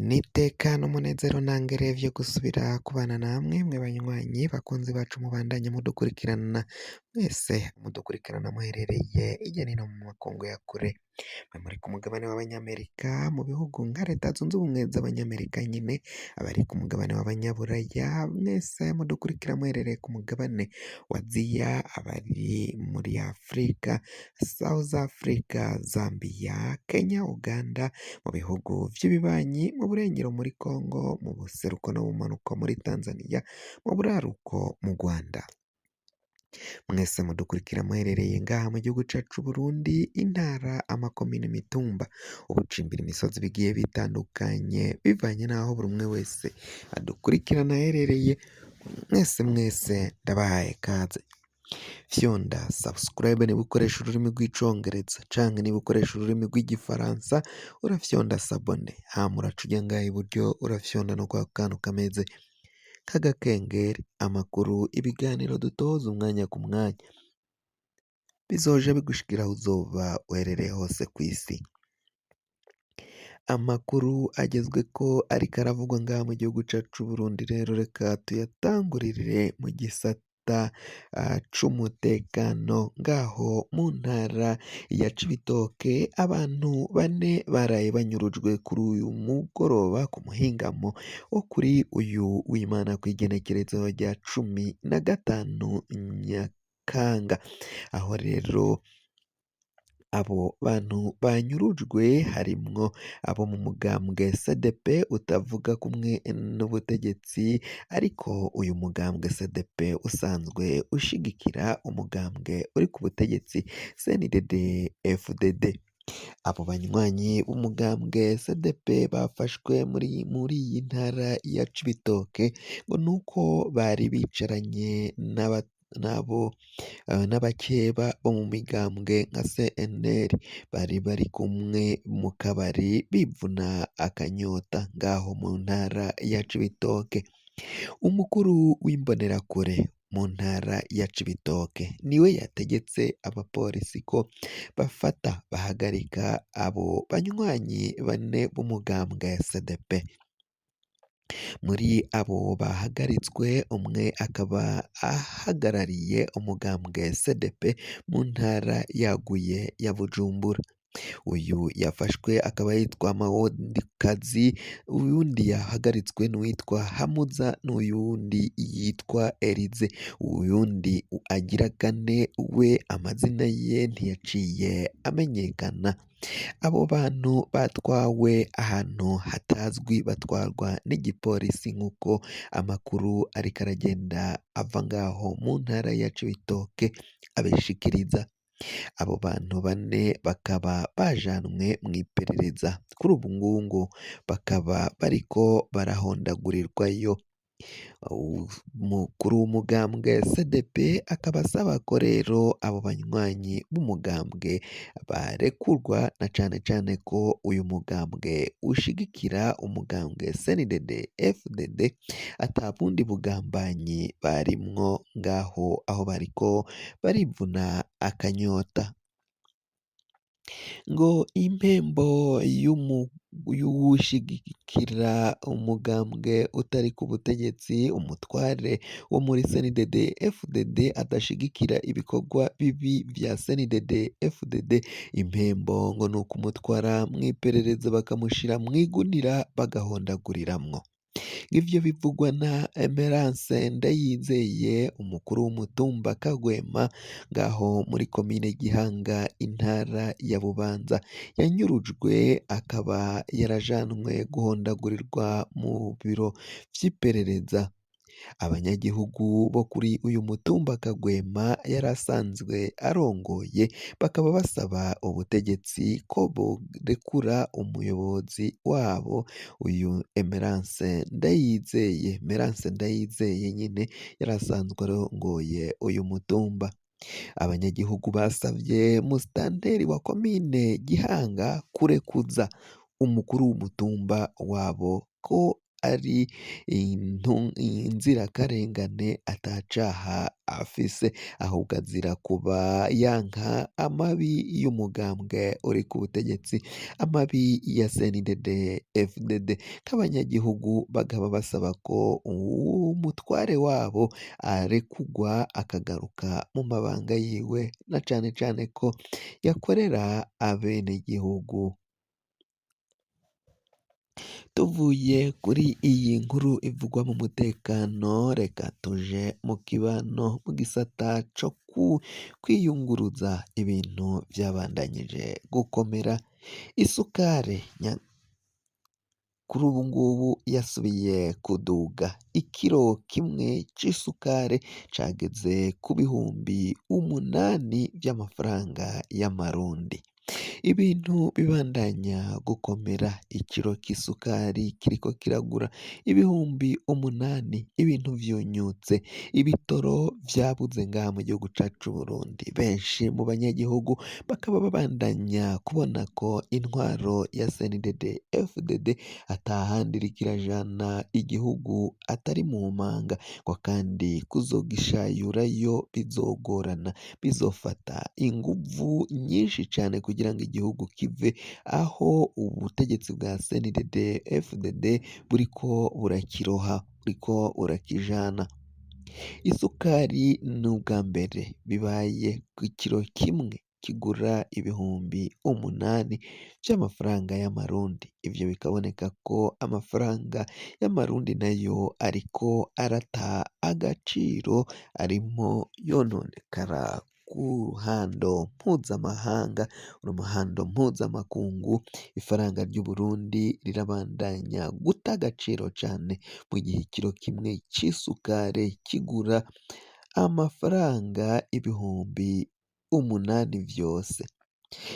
N'iteka n'umunezero ntangere vyo gusubira kubana namwe mwe banywanyi bakunzi bacu mubandanya mudukurikirana mwese mudukurikirana muherereye hirya no hino mu makungu ya kure, mwe muri ku mugabane w'abanyamerika mu bihugu nka Leta zunze ubumwe z'Abanyamerika nyene, abari ku mugabane w'abanyaburaya mwese mudukurikira muherereye ku mugabane wa Aziya, abari muri Afrika, South Africa, Zambia, Kenya, Uganda, mu bihugu vy'ibibanyi, mu burengero muri Congo, mu buseruko no mu bumanuko muri Tanzania, mu buraruko mu Rwanda. Mwese mudukurikira muherereye ngaha mu gihugu cacu c'Uburundi, intara, amakomine, imitumba, ubucimbira imisozi bigiye bitandukanye bivanye n'aho buri umwe wese adukurikirana aherereye, mwese mwese ndabahaye kaze. Fyonda subscribe niba ukoresha ururimi rw'icongereza canke niba ukoresha ururimi rw'igifaransa urafyonda s'abonner, hama uraca uja ngaha iburyo urafyonda no kwa kantu kameze k'agakengeri, amakuru, ibiganiro dutoza umwanya ku mwanya bizoja bigushikira aho uzoba uherereye hose kw'isi. Amakuru agezweko ariko aravugwa ngaha mu gihugu cacu c'Uburundi rero reka tuyatangurire mu gisata c'umutekano ngaho mu ntara ya Cibitoke, abantu bane baraye banyurujwe kuri uyu mugoroba ku muhingamo wo kuri uyu w'Imana kw'igenekerezo rya 15 Nyakanga, aho rero abo bantu banyurujwe harimwo abo mu mugambwe CDP utavuga kumwe n'ubutegetsi, ariko uyu mugambwe CDP usanzwe ushigikira umugambwe uri ku butegetsi CNDD FDD. Abo banywanyi b'umugambwe CDP bafashwe muri iyi ntara ya Cibitoke ngo nuko bari bicaranye n'abo n'abakeba bo mu migambwe nka CNL, bari bari kumwe mu kabari bivuna akanyota ngaho mu ntara ya Cibitoke. Umukuru w'imbonerakure mu ntara ya Cibitoke niwe yategetse abapolisi ko bafata bahagarika abo banywanyi bane b'umugambwe CDP. Muri abo bahagaritswe umwe akaba ahagarariye umugambwe CDP mu ntara yaguye ya Bujumbura. Uyu yafashwe akaba yitwa Mawondikazi, uyundi yahagaritswe n'uwitwa Hamuza n'uyundi yitwa Erize, uyundi agira kane we amazina ye ntiyaciye amenyekana. Abo bantu batwawe ahantu hatazwi batwarwa n'igipolisi nk'uko amakuru ariko aragenda ava ngaho mu ntara ya Cibitoke abishikiriza. Abo bantu bane bakaba bajanwe mw'iperereza, kuri ubu ngubu ngo bakaba bariko barahondagurirwayo. Umukuru w'umugambwe CDP akaba asaba ko rero abo banywanyi b'umugambwe barekurwa na cane cane ko uyu mugambwe ushigikira umugambwe CNDD FDD ata bundi bugambanyi barimwo ngaho aho bariko barivuna akanyota. Ngo impembo y'uwushigikira umugambwe utari ku butegetsi, umutware wo muri CNDD FDD adashigikira ibikorwa bibi vya CNDD FDD, impembo ngo ni ukumutwara mw'iperereza bakamushira mw'igunira bagahondaguriramwo. Ivyo bivugwa na Emerance Ndayizeye, umukuru w'umutumba Kagwema ngaho muri komine Gihanga intara ya Bubanza, yanyurujwe akaba yarajanwe guhondagurirwa mu biro vy'iperereza. Abanyagihugu bo kuri uyu mutumba Kagwema yari asanzwe arongoye bakaba basaba ubutegetsi ko borekura umuyobozi wabo uyu Emerance Ndayizeye. Emerance Ndayizeye nyene yari asanzwe arongoye uyu mutumba. Abanyagihugu basavye musitanteri wa komine Gihanga kurekuza umukuru w'umutumba wabo ko ari inzirakarengane atacaha afise, ahubwo azira kuba yanka amabi y'umugambwe uri ku butegetsi, amabi ya CNDD FDD, k'abanyagihugu bakaba basaba ko umutware wabo arekugwa akagaruka mu mabanga yiwe, na cane cane ko yakorera abenegihugu. Tuvuye kuri iyi nkuru ivugwa mu mutekano, reka tuje mu kibano mu gisata co kwiyunguruza. Ibintu vyabandanyije gukomera. Isukari kuri ubu ngubu yasubiye kuduga. Ikiro kimwe c'isukari cageze ku 8000 vy'amafaranga y'amarundi. Ibintu bibandanya gukomera. Ikiro c'isukari kiriko kiragura 8000. Ibintu vyunyutse, ibitoro vyabuze ngaha mu gihugu cacu c'Uburundi. Benshi mu banyagihugu bakaba babandanya kubona ko intwaro ya CNDD FDD atahandi iriko irajana igihugu atari mu manga, ngo kandi kuzogishayurayo bizogorana, bizofata inguvu nyinshi cane kugira ngo igihugu kive aho ubutegetsi bwa CNDD FDD buriko burakiroha, buriko burakijana. Isukari ni ubwa mbere bibaye ku kiro kimwe kigura 8000 vy'amafaranga y'amarundi. Ivyo bikaboneka ko amafaranga y'amarundi nayo ariko arata agaciro, arimo yononekara ku ruhando mpuzamahanga, uruhando mpuzamakungu. Ifaranga ry'Uburundi rirabandanya guta agaciro cane, mu gihe ikiro kimwe c'isukari kigura amafaranga 8000 vyose.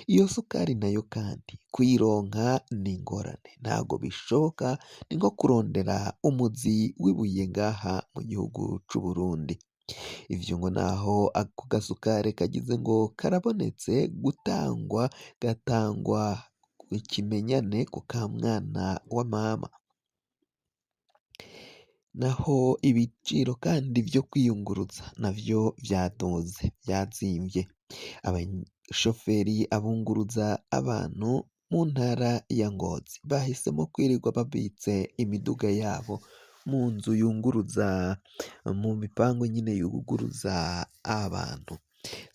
Iyo sukari nayo kandi kuyironka ni ingorane, ntago bishoboka, ni nko kurondera umuzi w'ibuye ngaha mu gihugu c'Uburundi. Ivyo ngo naho ako gasukari kagize ngo karabonetse gutangwa, gatangwa ikimenyane ku kamwana wa mama. Naho ibiciro kandi vyo kwiyunguruza navyo vyaduze, vyazimvye. Abashoferi abunguruza abantu mu ntara ya Ngozi bahisemo kwirirwa babitse imiduga yabo mu nzu yunguruza, mu mipango nyine yuguruza abantu.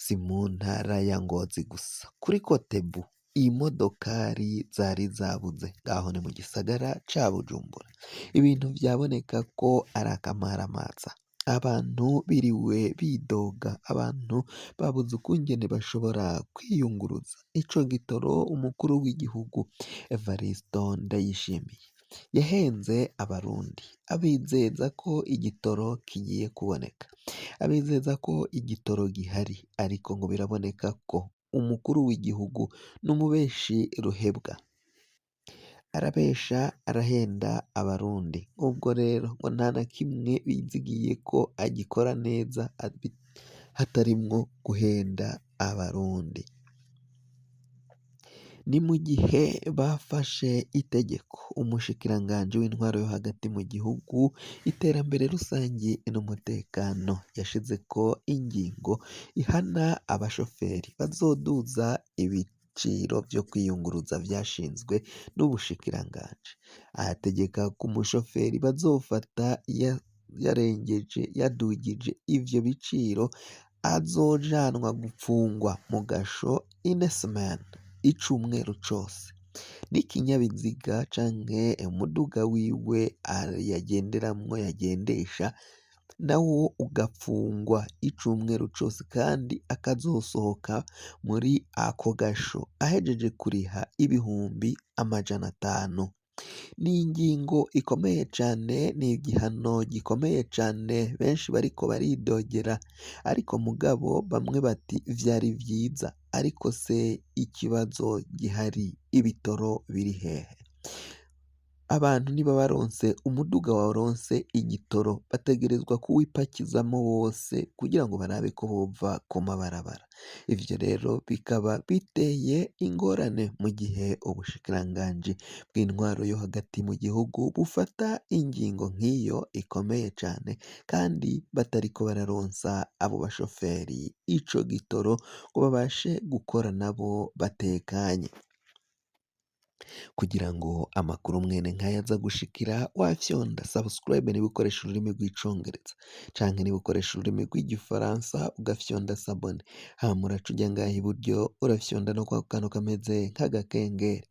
Si mu ntara ya Ngozi gusa, kuri Kotebu imodokari zari zabuze, ngaho ni mu gisagara ca Bujumbura. Ibintu vyaboneka ko ari akamaramaza. Abantu biriwe bidoga, abantu babuze ukungene bashobora kwiyunguruza. Ico gitoro umukuru w'igihugu Evaristo Ndayishimiye yahenze abarundi, abizeza ko igitoro kigiye kuboneka, abizeza ko igitoro gihari, ariko ngo biraboneka ko umukuru w'igihugu n'umubeshi ruhebwa, arabesha arahenda abarundi. Ubwo rero ngo nta na kimwe bizigiye ko agikora neza hatarimwo guhenda abarundi. Ni mu gihe bafashe itegeko umushikiranganji w'intwaro yo hagati mu gihugu, iterambere rusangi n'umutekano, yashizeko ingingo ihana abashoferi bazoduza ibiciro vyo kwiyunguruza vyashinzwe n'ubushikiranganji. Ahategeka ko umushoferi bazofata yarengeje yadugije ivyo biciro azojanwa gupfungwa mu gasho inesman icumweru cose, n'ikinyabiziga canke umuduga wiwe yagenderamwo yagendesha nawo ugapfungwa icumweru cose, kandi akazosohoka muri ako gasho ahejeje kuriha 500,000. Ni ingingo ikomeye cane, ni igihano gikomeye cane, benshi bariko baridogera, ariko mugabo bamwe bati vyari vyiza, ariko se ikibazo gihari ibitoro biri hehe? Abantu niba baronse umuduga waronse igitoro bategerezwa kuwipakizamwo wose kugira ngo barabe ko bova ku mabarabara. Ivyo rero bikaba biteye ingorane mu gihe ubushikiranganji bw'intwaro yo hagati mu gihugu bufata ingingo nk'iyo ikomeye cane kandi batariko bararonsa abo bashoferi ico gitoro ngo babashe gukora nabo batekanye. Kugira ngo amakuru mwene nkaya aza gushikira wafyonda subscribe niba ukoresha ururimi rw'icongereza canke niba ukoresha ururimi rw'igifaransa ugafyonda s'abonner, hama uraca uja ngaha iburyo urafyonda no kwako kantu kameze nk'agakengeri.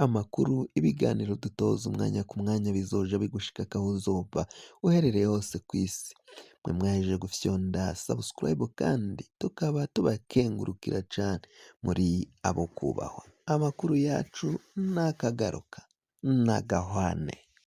Amakuru, ibiganiro dutoza umwanya ku mwanya bizoja bigushikako aho uzoba uherereye hose kw'isi. Mwe mwahejeje gufyonda subscribe kandi tukaba tubakengurukira cane muri abo kubahwa. Amakuru yacu nakagaruka nagahwane.